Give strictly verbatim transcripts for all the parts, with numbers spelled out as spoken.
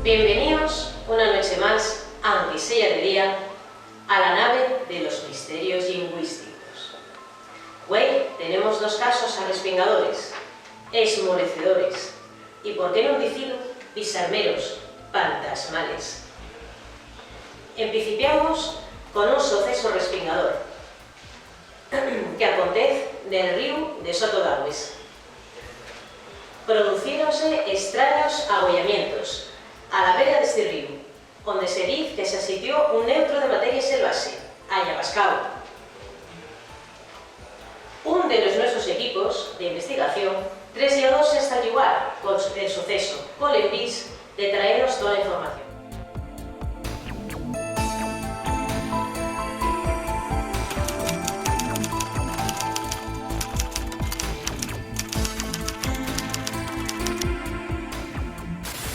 Bienveníos una nueche más, anque seya de día, a la nave de los misterios llingüísticos. Güei tenemos dos casos arrespingadores, esmolecedores y, por qué nun dicilo, bisarmeros, pantasmales. Empicipiamos con un soceso respingador que acontez nel ríu de Soto d'Agües. Producíronse estraños agoyamientos a la vera d'esti ríu, onde se diz que s'asitió un neutru de materia selvaxe, ayabascao. Un de los nuesos equipos de investigación trasladóse hasta'l llugar col, el soceso, col envís de traenos tola información.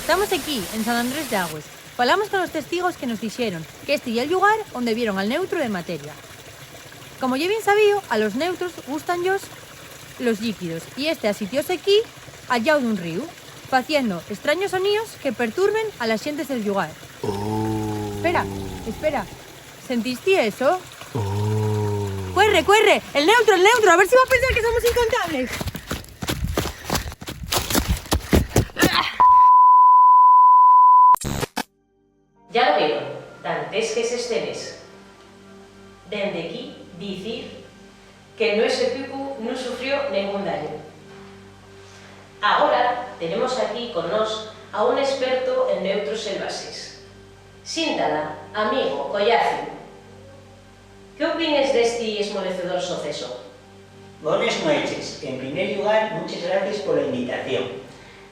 Tamos equí, en San Andrés d'Agües. Falamos con los testigos que nos dixeron qu'esti ye'l llugar onde vieron al neutru de materia. Como ye bien sabío, a los neutros gústanllos los llíquidos, y este asitióse equí, al llau d'un ríu, faciendo estraños soníos que perturben a les xentes del llugar. Oh. Espera, espera. ¿Sentisti eso? Oh. ¡Cuerre, cuerre! ¡El neutru, el neutru! A ver si va a pensar que somos incontables. Ya lo vieron, dantesques escenes. Dende equí dicir que el nuesu equipu nun sufrió nengún dañu. Agora tenemos aquí con nós a un esperto en neutros selvaxes. Síntala, amigo Collaciu. ¿Qué opines d'esti esmolecedor soceso? Bones nueches. En primer llugar, munches gracies pola invitación.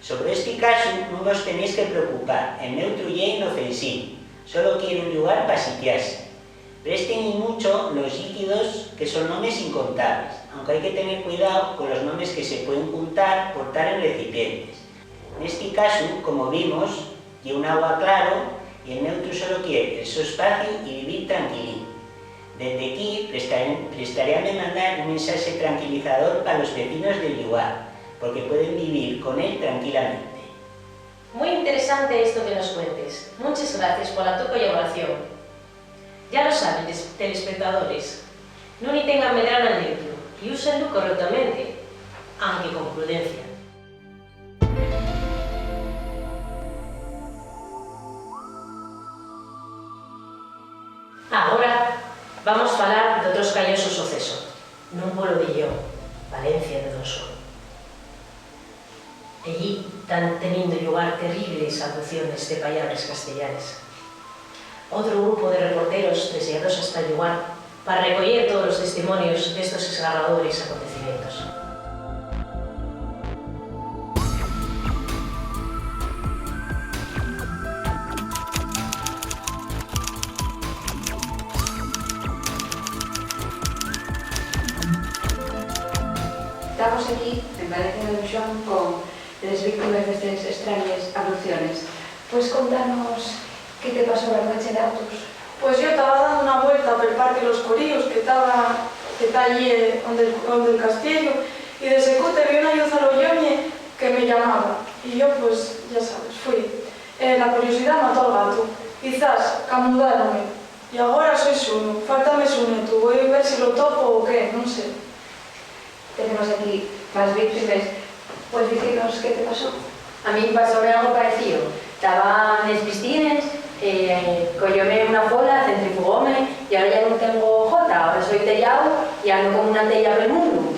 Sobre esti casu nun vos tenéis que preocupar, el neutru ye inofensivu, solo quier un llugar pa sitiase. Presten-y muncho los llíquidos, que son nomes incontables, aunque hai que tener cuidao colos nomes que se pueden cuntar por tar en recipientes. Nesti casu, como vimos, ye un agua claro y el neutru solo quier el so espaciu y vivir tranquilín. Dende equí prestaré-, prestaríame mandar un mensaxe tranquilizador pa los vecinos del llugar, porque pueden vivir con él tranquilamente. Mui interesante esto que nos cuentes. Munches gracies pola to collaboración. Ya lo saben, tes-, telespectadores, nun-y tengan medráu al neutru y úsenlu correctamente, anque con prudencia. Agora vamos falar d'otru escayosu soceso, nun polo d'Illón, Valencia de Don Suárez. Ellí tán teniendo llugar terribles abducciones de pallabres castellanes. Otru grupu de reporteros trasladóse hasta'l llugar pa recoyer tolos testimonios d'estos esgarradores acontecimientos. Tamos equí, en Valencia de Don Xuan, con les víctimes d'estes estrañes abducciones. Pues contanos qué te pasó la nueche d'abdus. Pues yo taba dando una vuelta pel Parque Los Coríos, que taba, que ta allí, eh, onde'l, onde'l castiellu, y de secute vi una lluz a lo lloñe que me llamaba. Y yo, pues, ya sabes, fui. Eh, la curiosidá mató al gato. Y zas, camudárome. Y agora soi sunu, fáltame sunetu, voi ver si lo topo o qué, nun sé. Tenemos aquí más víctimes. Pues dicinos qué te pasó. A min pasóme algo paecío. Taba nes piscines, eh, coyóme una fola, centrifugóme, y ahora ya nun tengo jota, ahora soi teyao y ando como una teya pel mundu.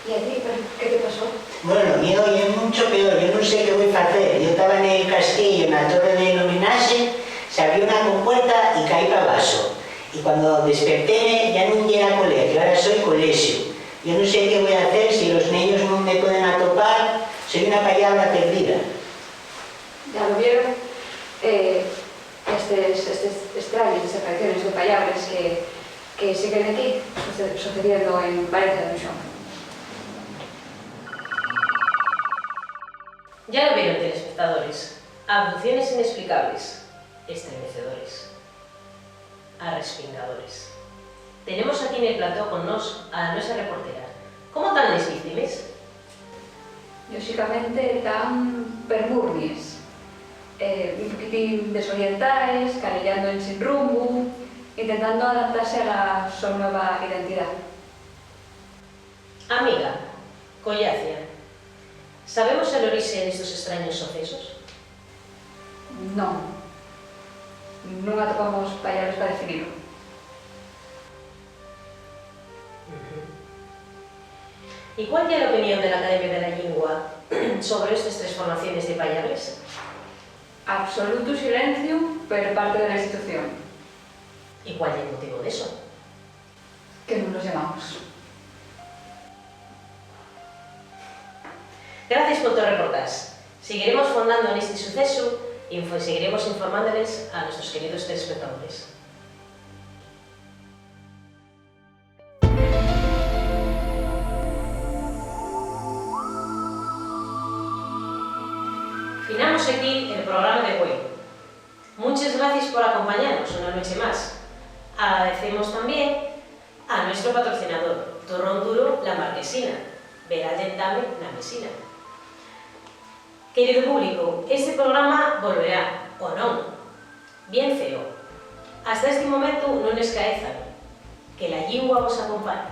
¿Y a ti, pero, qué te pasó? Bueno, lo mío ye muncho peor, yo nun sé qué voi facer. Yo taba nel castiellu, na torre del homenaxe, s'abrió una compuerta y caí pa baxo. Y cuando despertéme, ya nun yera colegiu, ahora soi colexiu. Yo nun sé qué voi hacer si los neños nun me pueden atopar, soi una pallabra perdida. Ya lo vieron, eh, estes, estes estrañes desapariciones de pallabres que, que siguen aquí suce-, sucediendo en Valencia de Uxón. Ya lo vieron, telespectadores, abducciones inesplicables, estremecedores, arrespingadores. Tenemos aquí nel plató con nós a la nuesa reportera. ¿Cómo tán les víctimes? Lloxicamente, tán permurnies. eh, un poquitín desorientaes, caleyando ensin rumbu, intentando adaptase a la so nueva identidá. Amiga, collacia, ¿sabemos el orixe d'estos estraños socesos? Non. Nun atopamos pallabres pa definilu. Ujú. ¿Y cuál ye l'opinión de l'Academia de la Llingua sobre estes tres formaciones de pallabres? Absolutu silenciu per parte de la institución. ¿Y cuál ye el motivu d'eso? Que nun los llamamos. Gracies pol to reportaxe. Siguiremos fondando nesti sucesu y info-, seguiremos informándoles a nuestros queridos telespectadores. Finamos equí el programa de güei. Munches gracies por acompañanos una nueche más. Agradecemos tamién a nuestro patrocinador, Turrón Duro La Marquesina, verá el dentame na mesina. Querido público, este programa volverá, o non, bien feo. Hasta esti momentu nun escaezan. Que la llingua vos acompañe.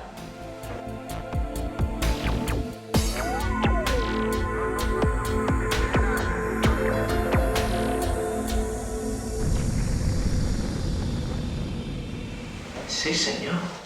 Sí, señor.